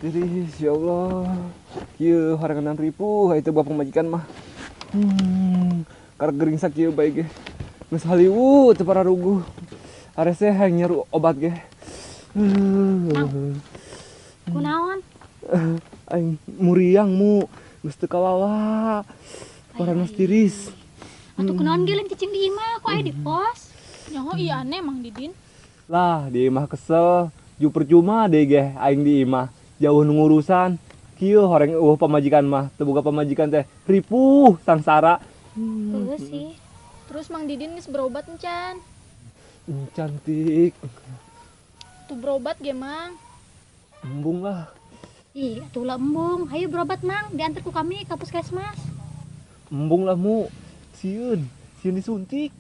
Tiris ya Allah. Kieu horengan ripuh itu bapak pamajikan mah. Karek gering sakieu bae ge. Geus haliwu teu pararuguh. Arese hayang nyeru obat ge. Mang. Kunaon? Aing muriang mu geus teu kawawa. Paranas tiris. Atuh kunaon ge lain cicing di imah kok aya di pos? Nyaho ieu aneh Mang Didin. Lah di imah kesel, ju percuma deh ge aing di imah. Jauh nu ngurusan. Kieu horeng eueuh pamajikan mah, teu boga pamajikan teh ripuh sangsara. Heueuh sih. Terus Mang Didin geus berobat encan? Cantik. Tuh berobat ge Mang. Embung lah. Ih, atuh lah embung. Hayu berobat Mang, diantar ku kami ka puskesmas. Embung lah mu. Sieun, sieun disuntik.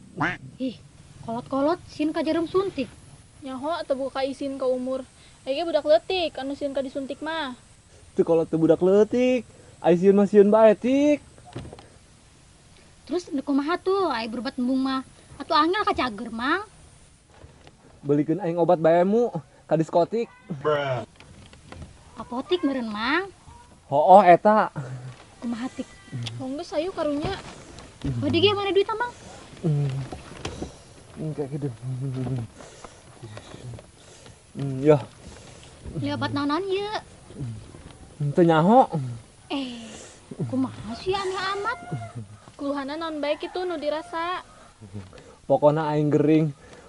Ih, kolot-kolot sieun ka jarum suntik. Nyaho atau buka isin ka umur. Aya ge budak leutik anu sieun ka disuntik mah. Teu kolot teu budak leutik. Ai sieun mah sieun bae tik. Terus nu kumaha tuh ai berobat embung mah? Atuh angel ka cager Mang. Belikeun aing obat bae mu ka diskotik. Apotik meureun Mang. Hooh eta. Kumaha tik? Geus hayu karunya. Bade ge mana duit Mang? Kayak gitu. Ya. Beli obat naon-naon ieu? Teu nyaho. Kumaha sih aneh amat. Keluhanna naon bae kitu nu dirasa. Pokona aing gering,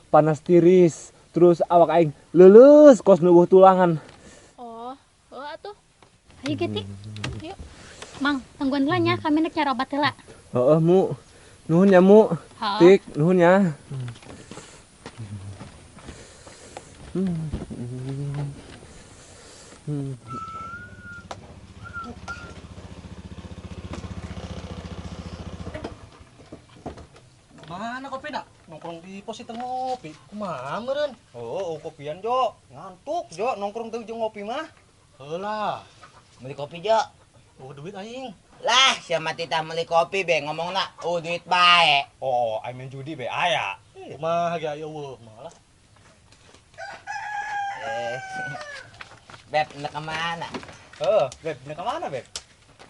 panas tiris, terus awak aing leuleus kos nu eueuh tulangan. Oh, heuh atuh. Hayu ge tik. Yuk. Mang, tangguan heula nya kami nek nyari obat heula. Heeh, mu. Nuhun ya, mu. Tik, nuhun ya. Mana kopi nak? Nongkrong di pos itu ngopi. Kumaha meureun? Oh, kopian Jo. Ngantuk Jo, nongkrong teu jeung ngopi mah. Heula. Beli kopi Jo. Oh, duit aing. Lah, sia mah titah meuli kopi be ngomongna, oh duit bae. Oh, aing main judi be aya. Kumaha ge aya eueuh malah. Beb, nek ka mana? Heuh, Beb, nek ka mana, Beb?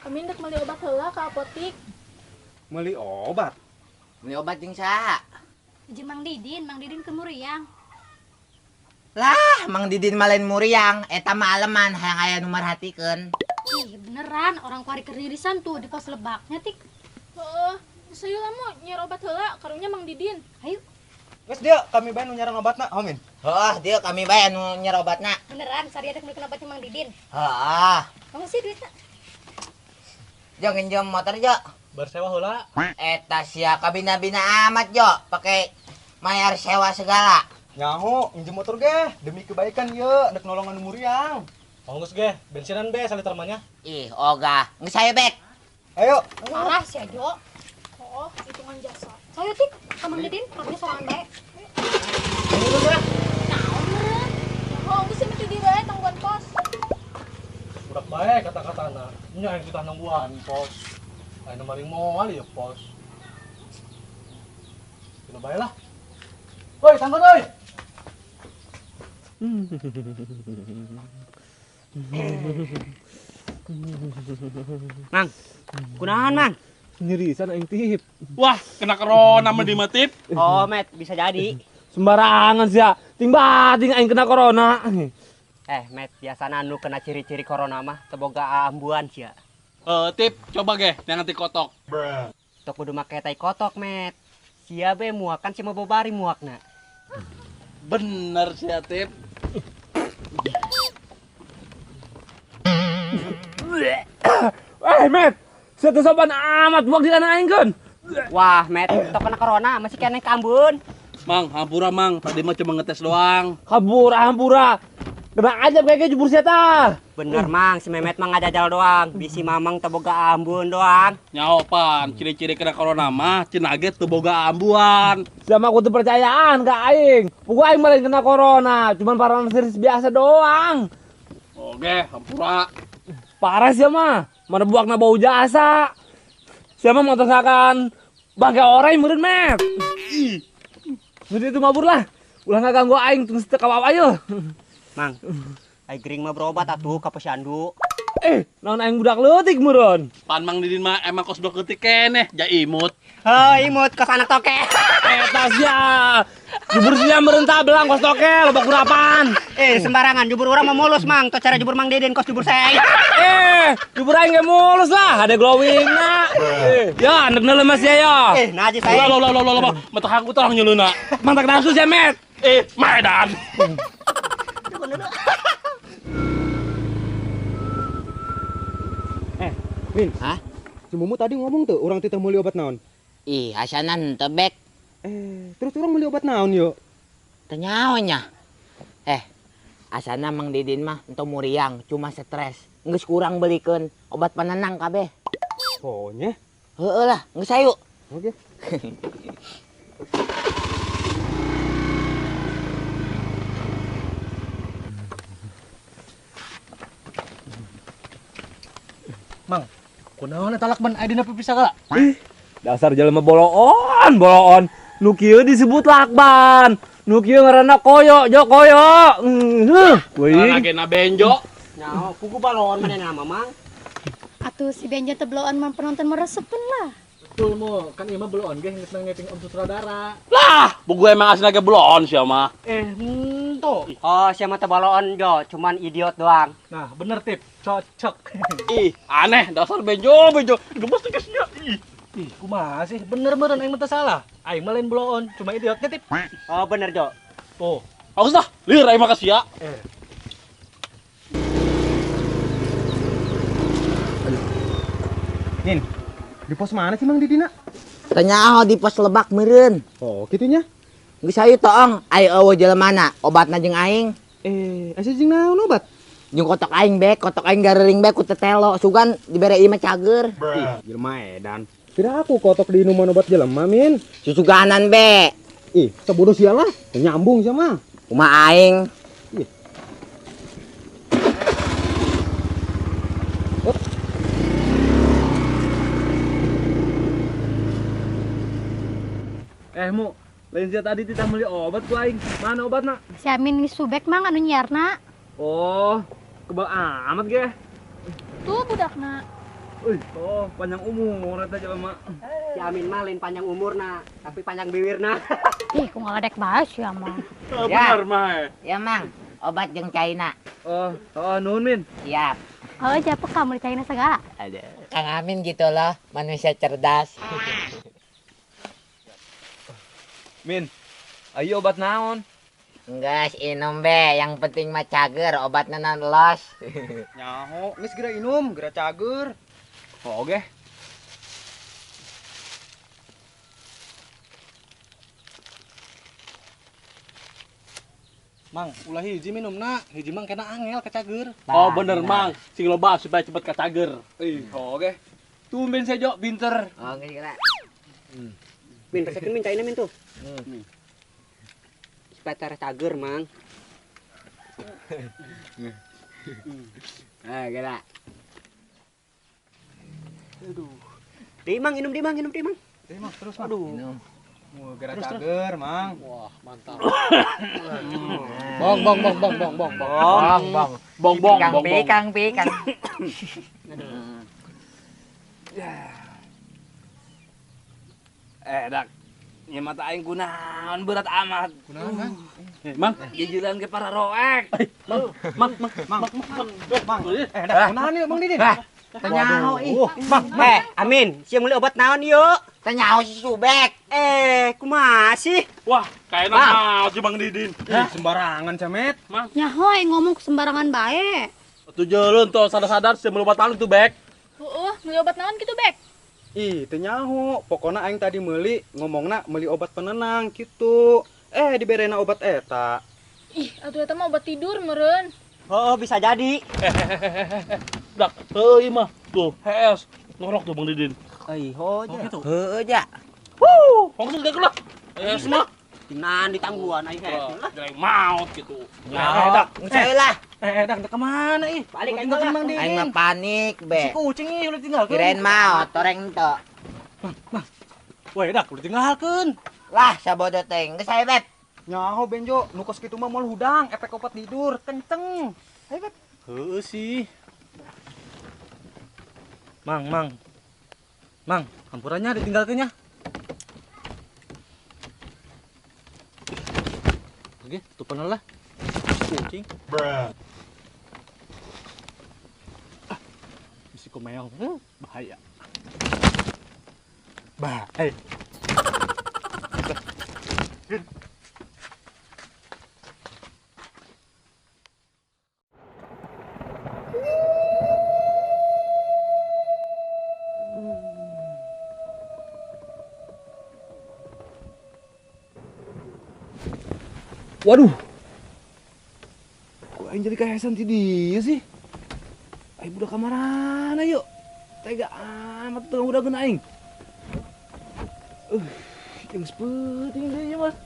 Kami ndek meuli obat heula ka apotik. Meuli obat? Meuli obat jeung saha? Jeung Mang Didin, Mang Didin ke muriang. Lah, Mang Didin mah lain muriang, eta mah aleman hayang aya nu marhatikeun. Ih, beneran orang kuari keririsan tuh di pos lebaknya tik. Heeh, geus hayu lah mu nyiar obat heula karunya Mang Didin. Hayu. Geus dia kami bae nu nyaran obatna, homin. Heeh, dia kami bae nu nyiar obatna. Beneran sari ada meulikeun obatnya Mang Didin. Heeh. Kamu sih duitna. Jo nginjem motor Jo. Bersewa heula. Eta sia kabina-bina amat Jo, pake mayar sewa segala. Nyaho nginjem motor ge demi kebaikan ye, ndek nolongan muriang. Oh geus ge, bensinan be saliter mah nya. Ih, ogah. Geus hayu bek. Ayo. Parah sia Jo. Oh, hitungan jasa. Ayo tik, ka Mang Didin, kami sorangan bae. Naon meureun? Oh, geus sih mesti di bae tangguan pos. Budak bae kata-katana. Nya aing ditah nungguan pos. Aing maring moal ya pos. Kena bae lah. Woi, tangguan oi. Mang, kunaon Mang? Nyerisan aing tip. Wah, kena corona mah di mah tip. Oh, Met, bisa jadi. Sembarangan sia. Ting bating aing kena corona. Met, biasana anu kena ciri-ciri corona mah teu boga ambuan sia. Tip, coba ge yang nanti kotok. Tok kudu make tai kotok, Met. Sia be muakan sia mah bobari muakna. Bener sia, Tip. Met, sia teu sopan amat buang di tanah aing keun. Wah, Met, tok kena corona masih keneh kambun. Mang, hampura Mang, tadi mah cuma ngetes doang. Hampura, hampura. Kena aja kayaknya jubur sia tah. Bener Mang, si Memet mah ngajajal doang, bisi Mamang teu boga ambun doang. Nyaho pan, ciri-ciri kena corona mah cenah ge teu boga ambuan. Sama aku tuh percayaan ka aing. Pokoknya aing malah kena corona, cuman paranosis biasa doang. Oke, hampura. Parah sia mah, mana buakna bau jasa. Sia mah motosakan bangke orang meureun Met. Ih. Jadi itu mabur lah. Ulah ngaganggu aing teu kawawa ayo. Mang, Ai gering mah berobat atuh ka posyandu. Naon aing budak leutik meureun. Pan Mang Didin mah emang kos budak leutik keneh, ja imut. Heuh, imut kos anak toke. Eta sia. Jubur sia meureun belang kos toke loba kurapan. Sembarangan jubur urang mah mulus Mang, teu cara jubur Mang Didin kos jubur saya. Jubur aing ge mulus lah, ada glowingna. Ya, andekna lemas sia ya. Najis saya. Lah lah lah lah, mata aku terang nyeuluna. Mantak nafsu sia, Met. Maedan. Min. Hah? Si Mumu tadi ngomong tuh, orang titah meuli obat naon? Ih, asana henteu bek. Terus orang meuli obat naon yo? Teu nyaho nya. Asana Mang Didin mah enteu muriang, cuma stres. Geus kurang belikeun obat penenang kabeh. Oh nya? Heueuh lah, geus hayu. Oke. Mang, kunaon eta lakban aya dina pipi sagala? Dasar jelema boloon, boloon. Nu kieu disebut lakban. Nu kieu ngaranna koyo, jo koyo. Heuh, weuing. Agena benjo. Nyaho, pugu baloon manehna mah, Mang. Atuh si Benjo teh bloon mah penonton meresepeun lah. Betul mo, kan ieu mah bloon ge geus nangeping om sutradara. Lah, buku emang asli ge bloon sia mah. Henteu. Oh, sia mah teu baloon jo, cuman idiot doang. Nah, bener tip, cocok. Ih, aneh dasar benjo, benjo. Gemes teh sia. Ih, kumaha sih? Bener meureun aing mah teu salah. Aing mah lain bloon, cuma idiotnya tip. Oh, bener jo. Tuh. Awas lah, lieur aing mah ka sia. Min, di pos mana sih Mang Didina? Teu nyaho di pos lebak meureun. Oh, kitunya. Geus hayu toong, ayo eueuh jelemana, obatna jeung aing. Asa jeung naon obat? Jeung kotok aing bek, kotok aing gareuring bek ku tetelo, sugan dibere ieu mah cager. Ih, jelema edan. Tidak aku kotok diinuman obat jelema, Min. Susuganan be. Ih, sebodoh sia lah, nyambung sia mah. Kumaha aing? Ih. Mu, lain sia tadi titah meuli obat ku aing. Mana obatna? Si Amin geus subek Mang anu nyiarna. Oh, kebal amat ge. Tuh budakna. Uy, oh, panjang umur eta jelema. Si Amin mah lain panjang umurna, tapi panjang bibirna. Ih, ku ngaledek bae sia mah. Ya. Bener mah. Ya Mang, obat jeung caina. Oh, nuhun Min. Siap. Oh, japek kamu di caina segala. Ada. Kang Amin gitu loh, manusia cerdas. Min, ayo obat naon? Enggak, inum be, yang penting mah cager, obatnya non los. Nyaho, geus geura inum, geura cager. Oh, oke. Mang, ulah hiji minumna, hiji mang kena angel kacager. Oh, bener Mang, sing loba supaya cepet kacager. Ih, oke. Tumben sejo pinter. Oh, geus geura. Min, resekin Min caina Min tuh. Supaya tara cager, Mang. Ah, geura. Aduh. Di Mang, inum di Mang, inum di Mang. Di Mang, terus Mang. Aduh. Minum. Geura cager, Mang. Wah, mantap. Bong bong bong bong bong bong bong. Bong bong. Bong bong bong bong. Pikang pikang. Dak. Nya mata aing kunaon berat amat. Kunaon, Mang? Mang, Jijilan ke para roek. Mang, Mang, Mang, Mang, Mang, Mang. Dak, kunaon ieu Mang Didin? Teu nyaho ih. Mang, Amin, sia meuli obat naon ieu? Teu nyaho si Subek. Kumaha sih? Wah, kayaknya mau si Bang Didin. Ih, sembarangan Camet. Mang. Nyaho aing ngomong sembarangan bae. Atuh jeuleun tuh sadar-sadar sia meuli obat naon tuh, Bek. Heueuh, meuli obat naon kitu, Bek? Ih, teu nyaho. Pokona aing tadi meuli ngomongna meuli obat penenang gitu. Diberena obat eta. Ih, atuh eta mah obat tidur meureun. Oh, bisa jadi. Dak, heueuh ieu mah. Tuh, HS. Ngorok tuh Bang Didin. Ai, ho Oh, gitu. Heueuh ja. Wuh, langsung gak lah. HS mah. Tinan ditangguhan aing HS lah. Jelek maut gitu. Nah, geus lah. Dak, dak kemana ih? Balik aing tinggalkeun lah. Mang Didin. Aing mah panik be. Si kucing ih ulah tinggalkeun. Kirain maot, toreng henteu. Mang, Woi, dak ulah tinggalkeun. Lah, sabodo teh. Geus hayu, Beb. Nyaho Benjo, nu kos kitu mah moal hudang, efek obat tidur kenceng. Ayo, Met. Heueuh sih. Mang, mang. Mang, hampurannya ditinggalkeun nya. Oke, tutupan lah. Kucing. Bruh. Ah, bisi komeong. Bahaya. Bah, eh. Waduh. Kok aing jadi kahesan ti dieu sih? Aing budak kamarana yuk. Tega amat teu udageun aing. Yang sepeuting deui nya, Mas.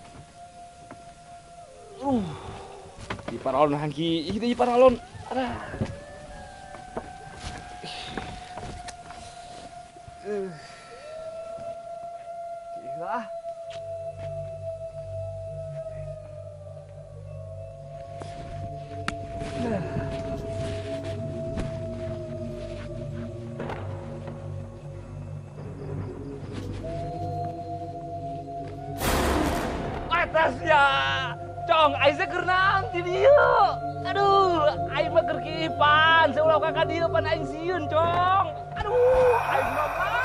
Di paralon hangki, ih di paralon. Aduh. Gila. Atasnya, cong, aing teh keur naon ti dieu? Aduh, aing mah keur kiipan, seulah ka dieu pan aing sieun, cong. Aduh, aing mah